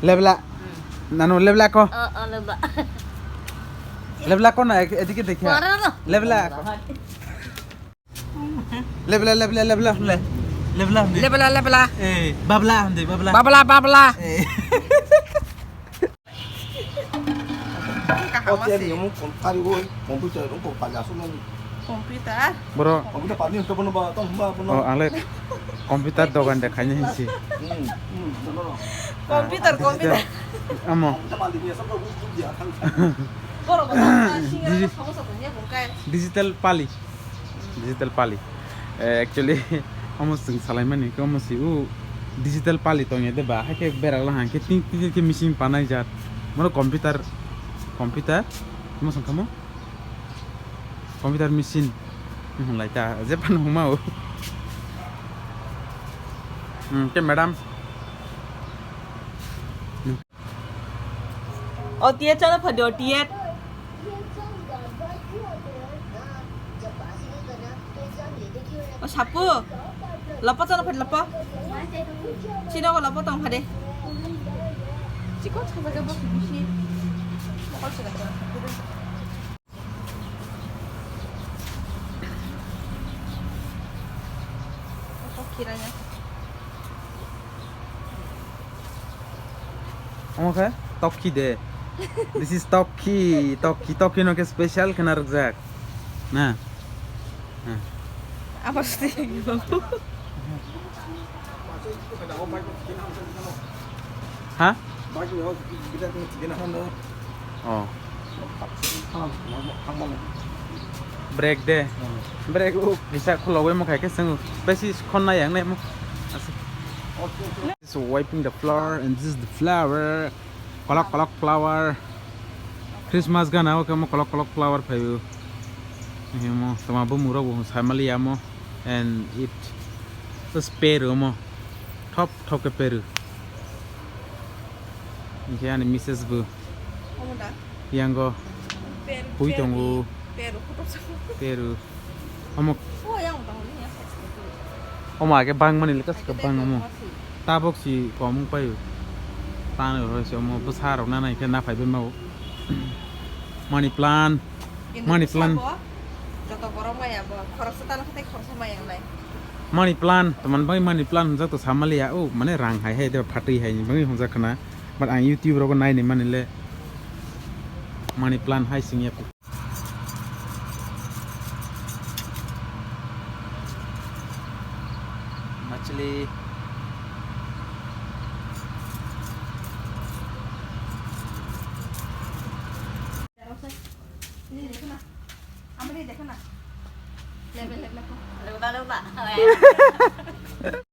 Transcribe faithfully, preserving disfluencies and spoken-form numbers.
Lebla. Hmm. Nanu lebla ko. Oh, oh, lebla. Lebla ko na, ek-, edike dekha. Pora no. Lebla ko. Lebla, lebla, lebla, le. Lebla, hande. Lebla, lebla. Eh, babla, hande, babla. Babla, babla. Eh. Kaham. Hotel asi. Ni mung kon kari woi, computer rung ko pali asu nang. Computer? Bro. Computer pali ni to bono ba, tong ba bono. Oh, ang le computer dogan de khaini hinsi. Hmm, hmm, no, no, no. Computer, ah, computer. Digital. Amo. Computer pali ni asal ko bu bu dia kan. Boro ba ta singa. Digi-, sama sa tanya bungkai. Digital pali. Digital pali. Eh, actually, omo chwng salaimani khe omo si u digital pali tongya de ba, hai khe berak la hang khe ting ting khe machine panai jat. Mono computer, computer, omo song kha mo? Computer machine. Hmm, lai ta, je pan huma o. Hmm, ke madam. O tiyet chana phadi o tiyet. O sapu. Lopo chana phadi lopo. Sino ko lopo tong phadi. Chikon chajak bo bisi. Mokol chajak. Omo khe tokki de. This is tokki, tokki, tokki no khe special khena rwkjak. Na. Na. Apa sih? Ha? Oh. Break de. Break o kisa khulogwi mo khai khe swngo. Besi khonna yang nai mo. So wiping the floor and this is the flower. Kolok kolok flower. Christmas gana o khe mo kolok kolok flower phaio. Himo tama bumung rok bo samali amo and it is peru mo. Thop thop khe peru. Hinkhe ani misses bo. Omo da? Yango. Peru, phui tongo. Peru, photo sa. Peru. Omo. O yang tong ni ya. Omo age bang mani le kaske bang omo. Tabok si kom wng paio. Tano roi si omo bwsa rok nana hinkhe naphai bai mao. Money plant. Money plant. Joto borok maya bo khoroksa tano khatai khoroksa maya nai. Money plant, toman bai money plant hwnjak to samaliya, o mane rang hai hai de phatwi hai ni bangwi hwnjak khna. But ang YouTube rogo nai ni mani le money plant hai sing ya. Machli.